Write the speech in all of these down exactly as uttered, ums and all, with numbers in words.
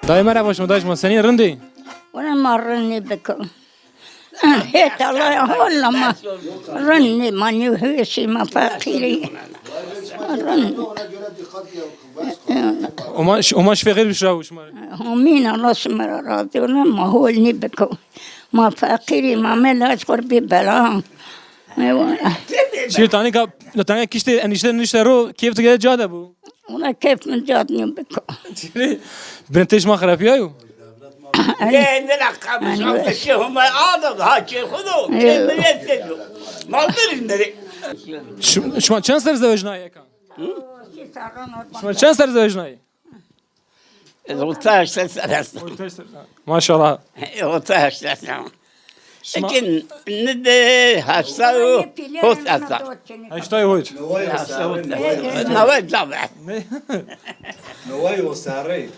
Dayê merheba şima, dayê şima senî, rind ê? Wina ma rind nêbiko. Hêt Allah ya, holla ma rind nê, ma nêweşî, ma feqîrî. Ma rind. Oma, oma şifê xêr bişira şima rê. Amîn, Allah şima ra razî, wina ma hol nêbiko. Ma feqîrî, ma me laj xo rê bê bela. Eyvallah. Çi tanî ka, tanî kiştê enişte nişte ro keyf ti gere ca de bu. Ona keyf mi ca de nîyo biko. Çi? Binê te şima xerapîyayo? Ne, ne la kamış, şi Huma adam ha çê xo do, çê millet sedo. Mal verin beri. Şim-, şima çend ser zewecnayî eka? Şima çend ser zewecnayî? Ez otuz heşt ser est. Otuz heşt ser. Maşallah. Otuz heşt ser. Şima Ekin ne de heştay û hot esta. Heştay hot. Heştay hot. Neway tabi. Ne? Neway o serrey.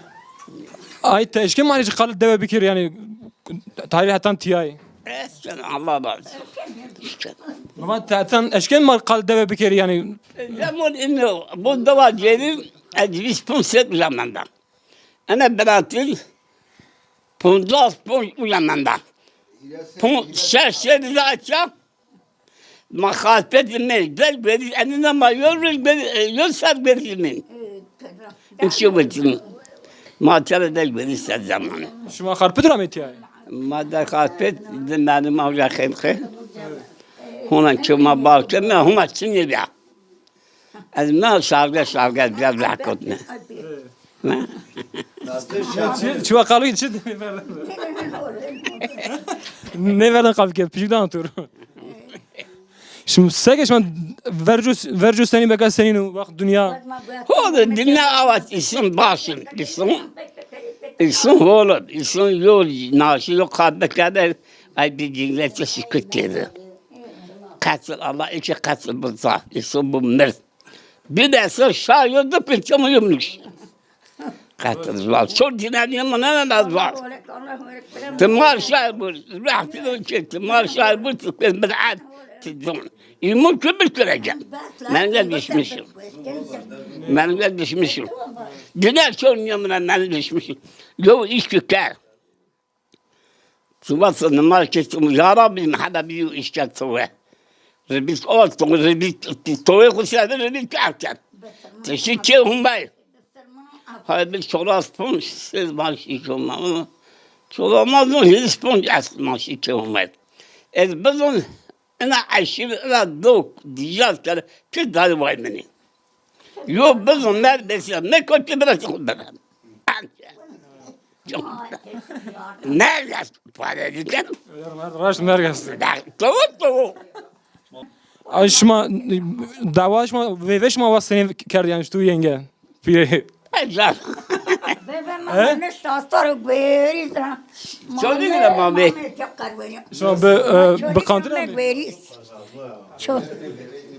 Ay, ti eşkên ma rê qal dewe bikerî, yanî tarî hetan tîyayî. Esen Allah razı. Baba, ti hetan eşkên ma qal dewe bikerî, yanî. Zaman ino bu dewa cêrî ez vîst ponc ser uca menda. Ene biratil poncas ponc uca menda. Pon-, şeş serî de aça. Ma xarpêt zî mên, del guerî, enîna ma yo roj guerî, e, yo ser guerî zî mên. Înşî wetin. Ma tera del guerî ser zemanî. Şima xarpêt ra mê tîyayî? Ma de xarpêt, di merdim ma uca xênxe. Hona çima bar ke, me homa çinê bîya. Ez me şarge şarge biraz lehkotme. Çi, çi wa qalî çi nêverden? Nêverden qalî ke, pijik dan tur. Şimdi seke şima verco, verco senî beka senîn o, wext dinya. Ho de dinya avat îson başin, îson, îson hol ib, îson yo naşî yo qat bikerde, ay bi cingletî şikit kerde. Qetil Allah, iki qetil bu zaf, îson bu mird. Bir de ser şah yo, du pinçe mi yumnuş. Qetil zaf. Sor dinamiye mi ne ne zaf. Ti mar şair bur. Rahmetli ki ti mar şair bur, ti kez bid'at, ti zon. İmam ki bir kürece. Ben de düşmüşüm. Ben de düşmüşüm. Dine sor niye mi ne düşmüşüm. Yo iş ki ker. Ti vasa nimaj ke ti, ya Rabbî, mi hela bîyo îşkence we. Ribît o to, ribît toyê xo ser de ribît kerd kerd. Ti şî kê Humay. Hay bi çolas ponc, sêz ma şî kê Humay. Çola ma zon hîris ponc est ma şî kê Humay. Ez bizon ina eşîr, ina dok, dîyaz kere, pir dayê way min ê. Yo bizon mer besiya, me kotî bira xo bira. Merg est, pare dikem. Raşt merg est. Doğru, doğru. Ay şima, dawa şima, veyve şima wastenê kerd yanî tu yenge. Pîrê. Ecel. Bebe ma ne sastar guerî da. Çolî bile ma be. Şima bi, e, bi qantir mi? Guerî. Ço-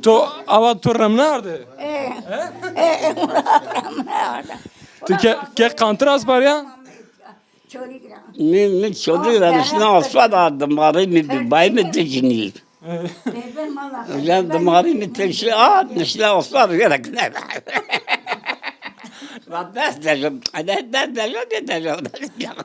To awa to remna arde? E. E, e, remna arde. Tu ke, ke qantir aspar ya? Mi, mi çolî ra nişna aspar da dimarî mi bi bay mi dicinî. Ya dimarî mi teşî a nişna aspar gerek ne. La dest dejim, dest dejim, dest dejim.